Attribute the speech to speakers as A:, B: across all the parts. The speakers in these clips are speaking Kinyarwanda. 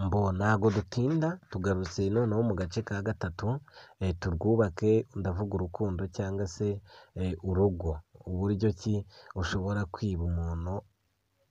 A: Mbo ntago dutinda, tugarutse noneho mu gace ka gatatu, turwubake, ndavuga urukundo cyangwa se urugo, uburyo ki ushobora kwiba umuntu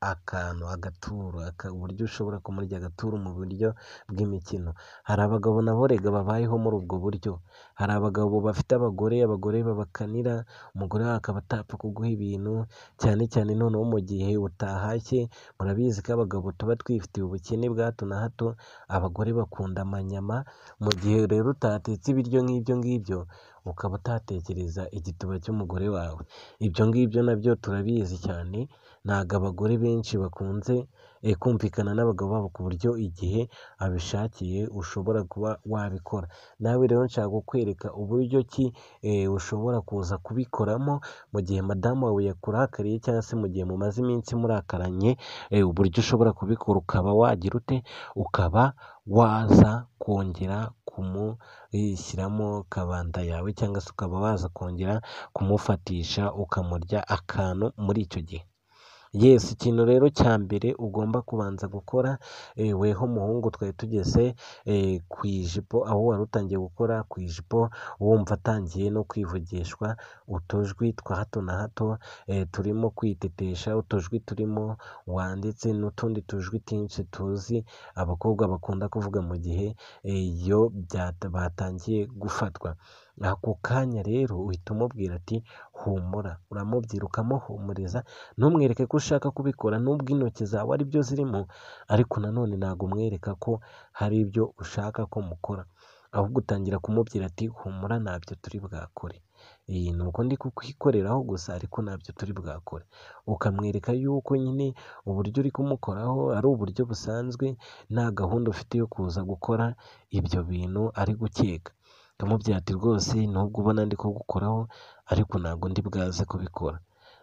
A: akantu, agaturo, uburyo ushobora kumurya agaturo mu buryo bw'imikino. Hari abagabo nabo rega babayeho muri ubwo buryo, hari abagabo bafite abagore, abagore babakanira, umugore wawe akaba atapfa kuguha ibintu, cyane cyane noneho mu gihe utahashye, murabizi ko abagabo tuba twifitiye ubukene bwa hato na hato, abagore bakunda amanyama, mu gihe rero utatetse ibiryo nk'ibyo ngibyo, ukaba utatekereza igituba cy'umugore wawe. Ibyo ngibyo nabyo turabizi cyane, ntabwo abagore benshi bakunze kumvikana n'abagabo babo ku buryo igihe abishakiye ushobora kuba wabikora. Nawe rero nshaka kukwereka uburyo ki ushobora kuza kubikoramo mu gihe madamu wawe yakurakariye cyangwa se mu gihe mumaze iminsi murakaranye, uburyo ushobora kubikora ukaba wagira ute, ukaba waza kongera kumushyiramo kabanda yawe cyangwa se ukaba waza kongera kumufatisha ukamurya akantu muri icyo gihe. Yes, ikintu rero cya mbere ugomba kubanza gukora, weho muhungu twari tugeze ku ijipo, aho wari utangiye gukora ku ijipo, wumva atangiye no kwivugishwa utujwi twa hato na hato, turimo kwitetesha, utujwi turimo wanditse n'utundi tujwi twinshi tuzi abakobwa bakunda kuvuga mu gihe iyo batangiye gufatwa. Ako kanya rero uhita umubwira ati humura, uramubwira ukamuhumuriza, ntumwereke ko ushaka kubikora nubwo intoki zawe ari byo zirimo, ariko nanone ntabwo umwereka ko hari ibyo ushaka ko mukora, ahubwo utangira kumubwira ati humura ntabyo turi bwakore, ni uko ndi kukwikoreraho gusa ariko ntabyo turi bwakore. Ukamwereka yuko nyine uburyo uri kumukoraho ari uburyo busanzwe, nta gahunda ufite yo kuza gukora ibyo bintu ari gukeka. Ukamubwira ati rwose nubwo ubona ndi kugukoraho ariko ntabwo ndi bwaze kubikora.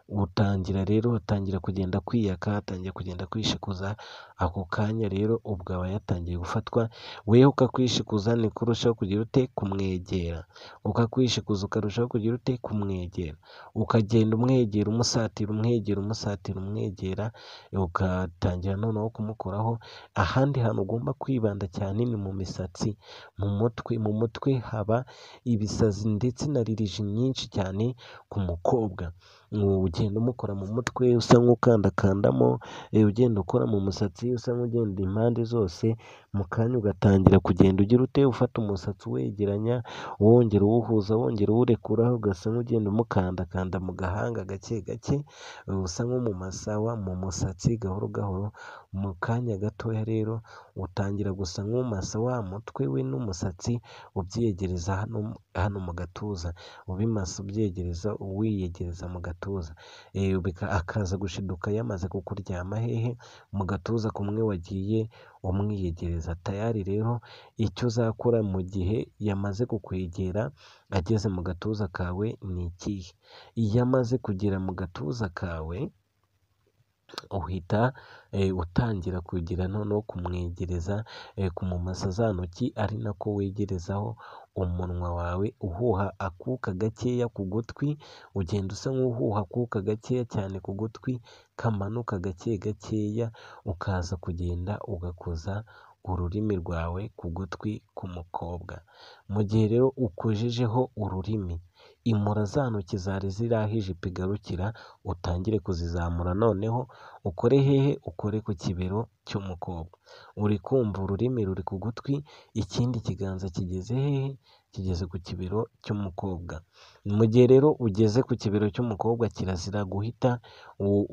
A: Utangira rero atangira kugenda kwiyaka, atangira kugenda kwishikuza, ako kanya rero ubwo aba yatangiye gufatwa, weho ukakwishikuza niko urushaho kugira ute kumwegera, ukakwishikuza ukarushaho kugira ute kumwegera, ukagenda umwegera umusatira, umwegera umusatira, umwegera, ugatangira noneho kumukoraho. Ahandi hantu ugomba kwibanda cyane ni mu misatsi, mu mutwe, mu mutwe haba ibisazi ndetse na ririji nyinshi cyane ku mukobwa. Ugenda umukora mu mutwe usa nk'ukandakandamo, ugenda ukora mu musatsi usa nk'ugenda impande zose, mu kanya ugatangira kugenda ugira ute, ufata umusatsi uwegeranya, wongera uwuhuza, wongera uwurekura, ugasa nk'ugenda umukandakanda mu gahanga gake gake, usa nk'umumasawa mu musatsi gahoro gahoro, mu kanya gatoya rero utangira gusa nk'umasa wa mutwe we n'umusatsi, ubyegereza hano, hano mu gatuza, ubimasa ubyegereza, uwiyegereza mu gatuza, akaza gushiduka yamaze kukuryama hehe, mu gatuza kumwe wagiye umwiyegereza. Tayari rero icyo uzakora mu gihe yamaze kukwegera ageze mu gatuza kawe ni ikihe? Iyo amaze kugera mu gatuza kawe uhita utangira kugira noneho kumwegereza, kumumasa za ntoki, ari nako wegerezaho umunwa wawe uhuha akuka gakeya ku gutwi, ugenda usa nk'uhuha akuka gakeya cyane ku gutwi, kamanuka gake gakeya, ukaza kugenda ugakoza ururimi rwawe ku gutwi k'umukobwa. Mu gihe rero ukojejeho ururimi, imura za ntoki zari ziri aho ijipo igarukira, utangire kuzizamura noneho ukore hehe, ukore ku kibero cy'umukobwa. Uri kumva ururimi ruri ku gutwi, ikindi kiganza kigeze hehe, kigeze ku kibero cy'umukobwa. Mu gihe rero ugeze ku kibero cy'umukobwa, kirazira guhita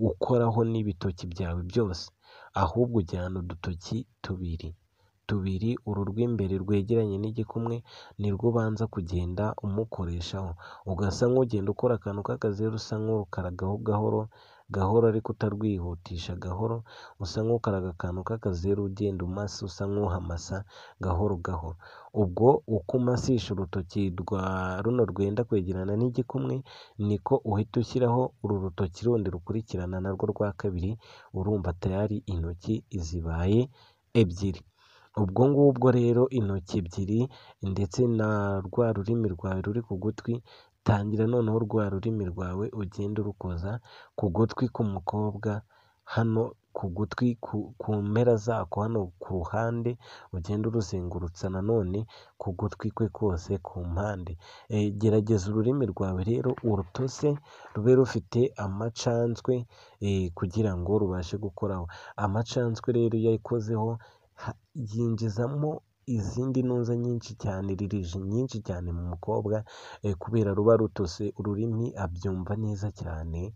A: ukoraho n'ibitoki byawe byose, ahubwo ujyana udutoki tubiri tubiri, uru rw'imbere rwegeranye n'igikumwe nirwo ubanza kugenda umukoreshaho, ugasa nk'ugenda ukora akantu k'akazeru usa nk'urukaragaho gahoro gahoro ariko utarwihutisha gahoro, usa nk'ukaraga akantu k'akazeru ugenda umasa usa nk'uhamasa gahoro gahoro. Ubwo uko umasisha urutoki rwa runo rwenda kwegerana n'igikumwe, niko uhita ushyiraho uru rutoki rundi rukurikirana narwo rwa kabiri, urumva tayari intoki zibaye ebyiri. Ubwo ngubwo rero intoki ebyiri ndetse na rwa rurimi rwawe ruri ku gutwi, tangira noneho rwa rurimi rwawe ugende urukoza ku gutwi k'umukobwa hano ku gutwi ku mpera zako hano ku ruhande, ugenda uruzengurutsa nanone ku gutwi kwe kose ku mpande. Gerageza ururimi rwawe rero urutose rube rufite amacanzwe kugira ngo rubashe gukoraho. Amacanzwe rero iyo ayikozeho yinjizamo izindi ntuza nyinshi cyane, ririji nyinshi cyane mu mukobwa, kubera ruba rutose ururimi abyumva neza cyane,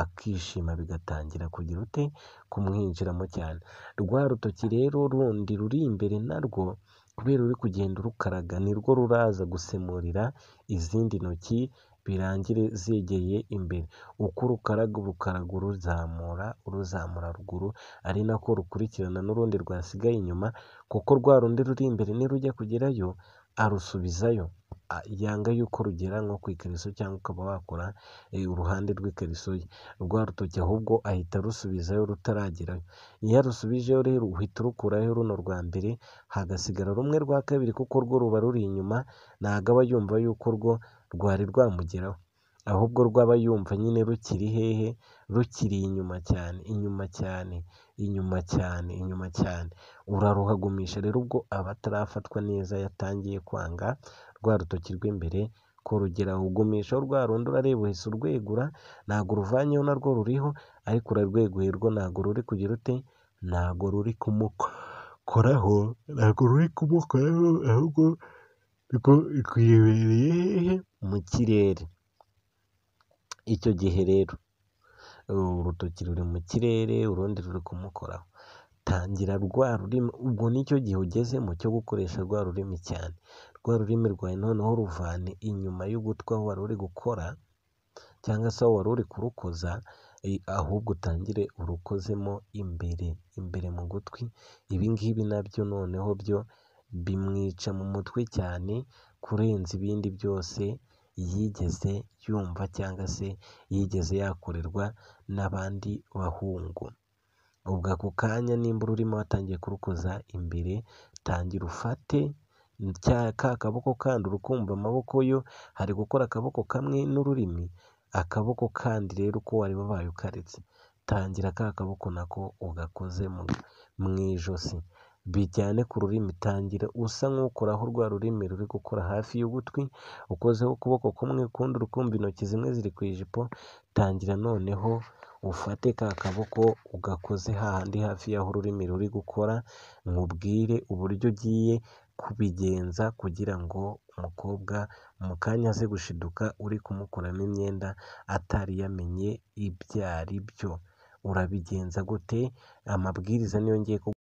A: akishima bigatangira kugira ute kumwinjiramo cyane. Rwa rutoki rero rundi ruri imbere narwo kubera uri kugenda urukaraga nirwo ruraza gusemurira izindi ntoki birangire zegeye imbere. Uko urukaraga urukaraga uruzamura uruzamura ruguru, ari nako rukurikirana n'urundi rwasigaye inyuma, kuko rwa rundi ruri imbere nirujya kugerayo arusubizayo, yanga yuko rugera nko ku ikariso cyangwa ukaba wakora uruhande rw'ikariso ye. Rwa rutoki ahubwo ahita arusubizayo rutaragerayo. Iyo arusubijeyo rero uhita urukurayo runo rwa mbere, hagasigara rumwe rwa kabiri kuko rwo ruba ruri inyuma, ntago aba yumva yuko rwo rwari rwamugeraho, ahubwo rwo aba yumva nyine rukiri hehe, rukiri inyuma cyane, inyuma cyane, inyuma cyane, inyuma cyane. Uraruhagumisha rero ubwo aba atarafatwa neza yatangiye kwanga rwa rutoki rw'imbere ko rugeraho, ugumishaho rwa rundi urareba uhise urwegura, ntago uruvanyeho narwo ruriho, ariko urarweguye rwo ntago ruri kugira ute, ntago ruri kumukoraho, ntago ruri kumukoraho ahubwo rwibereye hehe mu kirere. Icyo gihe rero urutoki ruri mu kirere urundi ruri kumukoraho, tangira rwa rurimi, ubwo nicyo gihe ugezemo cyo gukoresha rwa rurimi cyane. Rwa rurimi rwawe noneho ruvane inyuma y'ugutwi aho wari uri gukora cyangwa se aho wari uri kurukoza, ahubwo utangire urukozemo imbere, imbere mu gutwi. Ibi ngibi nabyo noneho byo bimwica mu mutwe cyane kurenza ibindi byose yigeze yumva cyangwa se yigeze yakorerwa n'abandi bahungu. Ubwo ako kanya nimba ururimi watangiye kurukoza imbere, tangira ufate ka kaboko kandi urukumva amaboko yo hari gukora akaboko kamwe n'ururimi, akaboko kandi rero uko wari wabaye ukaretse, tangira ka kaboko nako ugakoze mu ijosi, bijyane ku rurimi, tangira usa nk'ukoraho rwa rurimi ruri gukora hafi y'ugutwi, ukozeho ukuboko kumwe ukundi urukumva intoki zimwe ziri ku ijipo, tangira noneho ufate ka kaboko ugakoze hahandi hafi y'aho ururimi ruri gukora, nkubwire uburyo ugiye kubigenza kugira ngo umukobwa mu kanya aze gushiduka uri kumukuramo imyenda atari yamenye ibyo ari byo. Urabigenza gute? Amabwiriza niyo ngiye kuguha.